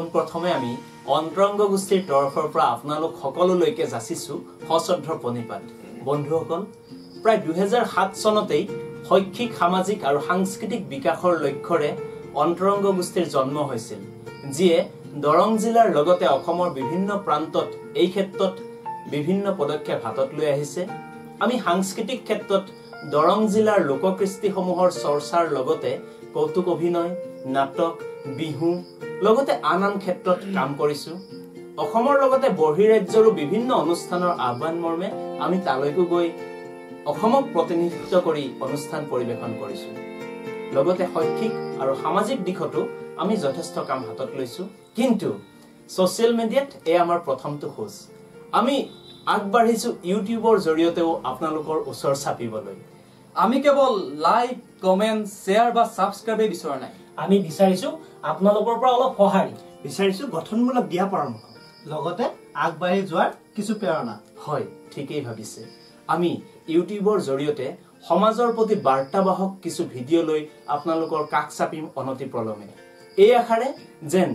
পোনপ্ৰথমে আমি অন্তৰংগ গোষ্ঠীৰ তৰফৰ পৰা আপোনালোক সকলোলৈকে যাচিছো সশ্ৰদ্ধ প্ৰণিপাত। বন্ধুসকল, প্ৰায় 2007 চনতেই শৈক্ষিক, সামাজিক আৰু সাংস্কৃতিক বিকাশৰ লক্ষ্যৰে অন্তৰংগ গোষ্ঠীৰ জন্ম হৈছিল, যিয়ে দৰং জিলাৰ লগতে অসমৰ বিভিন্ন প্ৰান্তত এই ক্ষেত্ৰত বিভিন্ন পদক্ষেপ হাতত লৈ আহিছে। আমি সাংস্কৃতিক ক্ষেত্ৰত দৰং জিলাৰ লোককৃষ্টিসমূহৰ চৰ্চাৰ লগতে কৌতুক অভিনয়, নাটক, বিহু লগতে আন আন ক্ষেত্ৰত কাম কৰিছো। অসমৰ লগতে বহিৰাজ্যৰো বিভিন্ন অনুষ্ঠানৰ আহ্বান মৰ্মে আমি তালৈকো গৈ অসমক প্ৰতিনিধিত্ব কৰি অনুষ্ঠান পৰিৱেশন কৰিছো। লগতে শৈক্ষিক আৰু সামাজিক দিশতো আমি যথেষ্ট কাম হাতত লৈছো। কিন্তু ছ'চিয়েল মিডিয়াত এয়া আমাৰ প্ৰথমটো খোজ। আমি আগবাঢ়িছো ইউটিউবৰ জৰিয়তেও আপোনালোকৰ ওচৰ চাপিবলৈ। আমি কেৱল লাইক, কমেণ্ট, শ্বেয়াৰ বা ছাবস্ক্ৰাইবেই বিচৰা নাই। আমি বিচাৰিছো আপোনালোকৰ পৰা অলপ সঁহাৰি, বিচাৰিছো গঠনমূলক দিয়া পৰামৰ্শ, লগতে আগবাঢ়ি যোৱাৰ কিছু প্ৰেৰণা। হয়, ঠিকেই ভাবিছে। আমি ইউটিউবৰ জৰিয়তে সমাজৰ প্ৰতি বাৰ্তাবাহক কিছু ভিডিঅ' লৈ আপোনালোকৰ কাষ চাপিম অনতি পলমে। এই আশাৰে যেন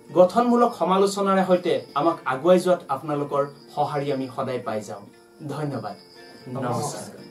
গঠনমূলক সমালোচনাৰে সৈতে আমাক আগুৱাই যোৱাত আপোনালোকৰ সঁহাৰি আমি সদায় পাই যাওঁ। ধন্যবাদ, নমস্কাৰ।